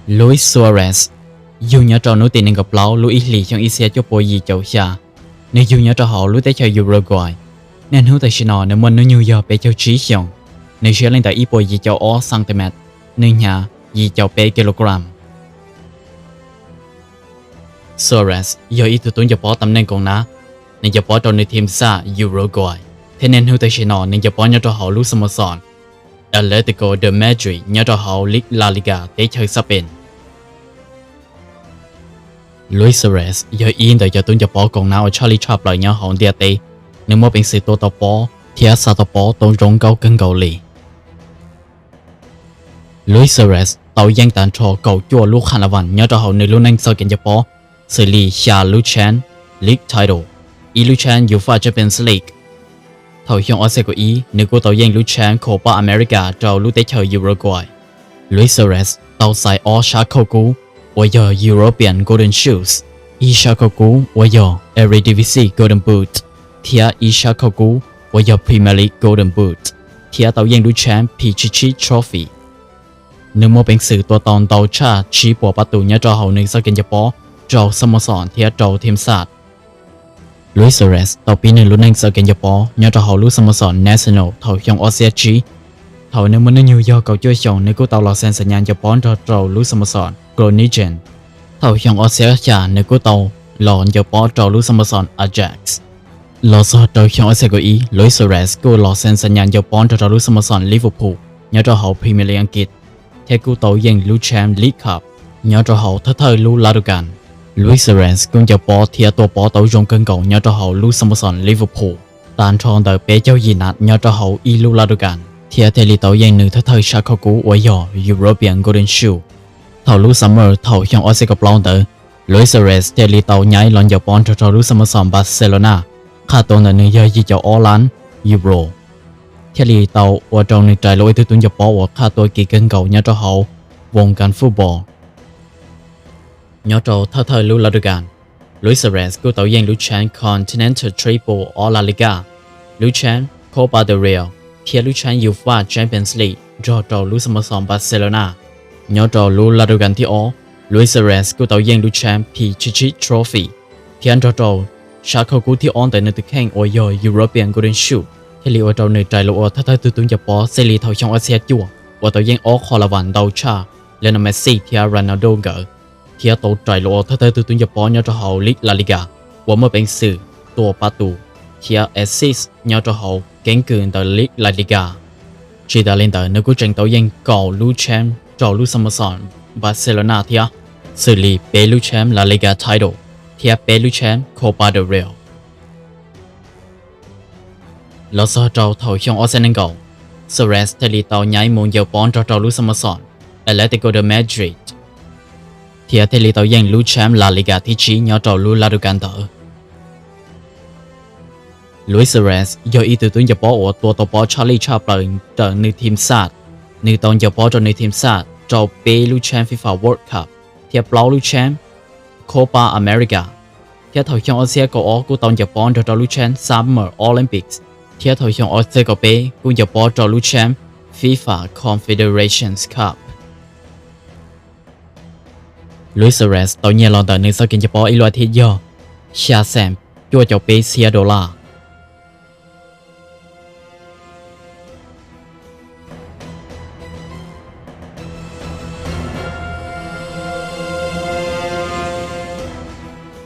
Luis Suarez yug nyob rau hnub tim nees nkaum plaub lub ib hlis xyoo ib txhiab cuaj pua yim caum xya. Nws yug nyob rau hauv lub teb chaws Uruguay. Niaj hnub tam sim no nws muaj hnub nyoog yog peb caug tsib xyoos. Nws siab leej ntawm ib puas yim caum ob centimeter, nws hnyav yim caum peb kilogram. Suarez yog ib tug tub ncaws pob tam neej koom nab. Nws ncaws pob rau nws team xab Uruguay, thiab niaj hnub tam sim no nws ncaws pob nyob rau hauv lub xab mos xoos Atlético de Madrid nyob rau hauv League La Liga teb chaws Xab Pes. Luis Suarez yog ib ntawm cov tub ncaws pob koom nab uas tshaj lij tshaj plaws nyob hauv ntiaj teb. Nws muaj peev xwm tua tau pob thiab xa tau pob tau zoo nkauj kawg nkaus li. Luis Suarez tau yeej tag nrho kaum cuaj lub qhab las vas nyob rau hauv nws lub neej txoj kev ncaws pob, xws li xya lub champ league title, ib lub champ UEFA Champions League. Thaum xyoo ob txhiab kaum ib, nws kuj tau yeej lub champ Copa America rau lub teb chaws Uruguay. Luis Suarez tau xaiv ob sab khauj kub uas yog European Golden Shoes, ib sab khauj kub uas yog Eredivisie Golden Boot, thiab ib sab khauj kub uas yog Premier League Golden Boot, thiab tau yeej lub champ Pichichi Trophy. Nws muaj peev xwm tua tau ntau tshaj tsib puas pab tus nyob rau hauv nws txoj kev ncaws pob rau xab mos xoos thiab rau team xab. Luis Suarez tau pib nws lub neej txoj kev ncaws pob nyob rau hauv lub xab mos xoos Nacional thaum xyoo ob txhiab tsib. Thaum nws muaj hnub nyoog yog kaum cuaj xyoos, nws kuj tau los xees xam nyas ncaws pob nrog rau lub xab mos xoos Groningen. Thaum xyoo ob txhiab xya, nws kuj tau los ncaws pob rau lub xab mos xoos Ajax. Los txog rau xyoo ob txhiab kaum ib, Luis Suarez kuj los xees xam nyas ncaws pob nrog rau lub xab mos xoos Liverpool nyob rau hauv Premier League Askiv, thiab kuj tau yeej lub champ League Cup nyob rau hauv thawj thawj lub lab du kas. Luis Suarez kuj ncaws pob thiab tua pob tau zoo kawg nkaus nyob rau hauv lub xab mos xoos Liverpool, tag nrho ntawm peb caug yim nab nyob rau hauv ib lub lab du kas, thiab thiaj li tau yeej nws thawj thawj sab khauj kub uas yog European Golden Shoe. Thaum lub summer thaum xyoo ob txhiab kaum plaub ntawd, Luis Suarez thiaj li tau nyaib los ncaws pob nrog rau lub xab mos xoos Barcelona, qhab tua ntawm nws yog yim caum ob lab euro, thiaj li tau ua rau nws rais los ua ib tug tub ncaws pob uas qhab tua kim kawg nkaus nyob rau hauv voo kas football. Nyob rau thawj thawj lub lab du kas, Luis Suarez kuj tau yeej lub champ Continental Triple of La Liga, lub champ Copa del Rey, thiab lub champ UEFA Champions League nrog rau lub xab mos xoos Barcelona. Nyob rau lub lab du kas thib ob, Luis Suarez kuj tau yeej lub champ Pichichi Trophy, thiab nrog rau sab khauj kub thib ob ntawm nws tus kheej uas yog European Golden Shoe, thiaj li ua rau nws rais los ua thawj thawj tug tub ncaws pob txij li thaum xyoo ob txhiab cuaj uas tau yeej ob qho las vas ntau tshaj Lionel Messi thiab Ronaldo nkawd, thiab tau rais los ua thawj thawj tug tub ncaws pob nyob rau hauv League La Liga uas muaj peev xwm tua pab tus thiab assist nyob rau hauv keeb kwm ntawm League La Liga. Tsis tas li ntawd, nws kuj tseem tau yeej kaum lub champ rau lub xab mos xoos Barcelona thiab, xws li peb lub champ La Liga title thiab peb lub champ Copa del Rey. Los txog rau thaum xyoo ob txhiab nees nkaum, Suarez thiaj li tau nyaib mus ncaws pob nrog rau lub xab mos xoos Atlético de Madrid, thiab thiaj li tau yeej lub champ La Liga thib tsib nyob rau lub lab du kas ntawd. Luis Suarez yog ib tug tub ncaws pob uas tua tau pob tshaj lij tshaj plaws rau nws team xab. Nws tau ncaws pob rau nws team xab rau peb lub champ FIFA World Cup thiab plaub lub champ Copa America, thiab thaum xyoo ob txhiab kaum ob kuj tau ncaws pob nrog rau lub champ Summer Olympics, thiab thaum xyoo ob txhiab kaum peb kuj ncaws pob rau lub champ FIFA Confederations Cup. Luis Suarez tau nyiag los ntawm nws txoj kev ncaws pob ib lub as thiv yog xya xees cuaj caum peb txhiab dollar,